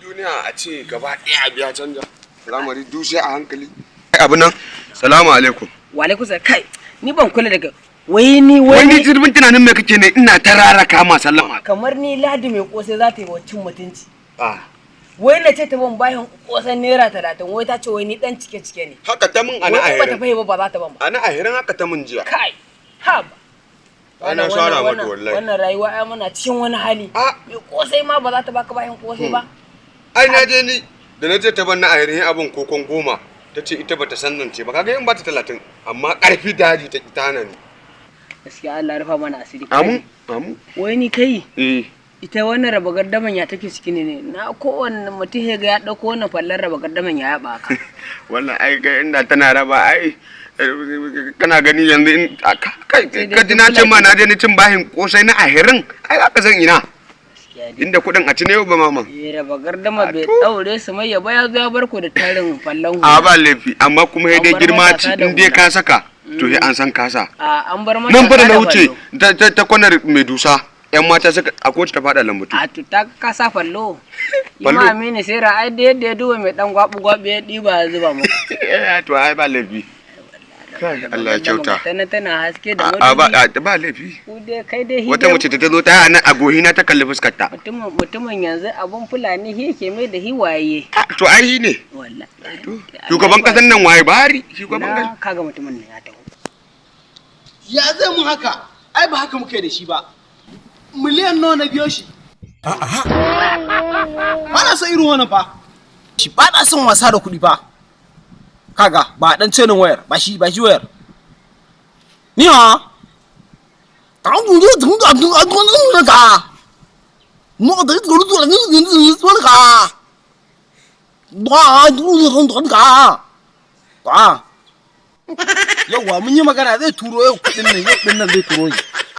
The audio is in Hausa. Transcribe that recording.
Duniya a ce gaba ɗaya biya canja. Lamari dushe a hankali. Abu nan, salamu alaikum. Wa alaikum salam. Kai, ni ban kula daga wai ni wai Wani zurfin tunanin me kake ne ina ta raraka ma sallama. Kamar ni Ladi mai kosai za ta yi wa cin mutunci. Ah. Wai na ce ta ban bayan kosan ₦30, wai ta ce wai ni dan cike cike ne. Haka ta mun ana Wai in ba ta ahirin. fahimta ba za ta ban ba. Ana ahirin haka ta mun jiya. Kai, ha ba. Ana shara mata wallahi. Wannan rayuwa ai muna cikin wani hali. Ah. Mai kosai ma ba za ta baka bayan kosai ba. Ai na je ni da na je ta ban na ahirin abin kokon 10 ta ce ita bata san zance ba, kaga in ba ta 30 amma karfi da yaji ta ta hana ni. Gaskiya Allah rufa mana asiri. Amu amu. Wai ni kai, Eh. ita wannan raba gardaman ya take ciki ne ne na kowanne mutum ya ga ya dauko wannan fallar raba gardaman ya yaba ka. Wannan ai kai inda tana raba ai kana gani yanzu in kai Sai dai ka ji na ce ma kula na je ni cin bahin kosai na ahirin, ai za ka san ina Gaskiya dai. inda kuɗin a ci ne ba mama. Eh, raba gardama bai to. daure su mai ba, ya zo ya bar ku da tarin fallan A hula. ba laifi, amma kuma sai dai An bar girma matasa ci da in dai hula. ka saka to sai an san ka sa. A an bar Nan fa da matasa na wuce fallo. ta kwanar mai dusa, yan mata suka a kowace ta faɗa lambatu. A to ta ka sa fallo. Fallo. Ima Aminu Sera ai da yadda ya duba mai dan gwabu gwabu ya diba ya zuba mu. Eh, to ai ba laifi. Kai Allah ya kyauta. Tana tana haske da A ba madubi. a ba laifi. Ku dai kai dai Wata mace ta zo ta nan a gohina ta kalli fuskar ta. Mutumin yanzu abun Fulani hi ke mai da hi waye. To ai shi ne. Wallahi. To, shugaban kasan nan waye Buhari shugaban Na kasan. kaga mutumin nan ya taho. Ya zai mun haka? Ai ba haka muka yi da shi ba. Miliyan nawa na biyo shi? Ba na son irin wannan fa. Shi ba na son wasa da kuɗi fa. Kaga ba dan cenin wayar, ba shi ba shi wayar. Ni ha? Ta du du du du du du du ka. No du du du du du du du ka. Ba du du du du ka. Ba. Yauwa mun yi magana zai turo yau kuɗin nan, yau ɗin nan zai turo shi.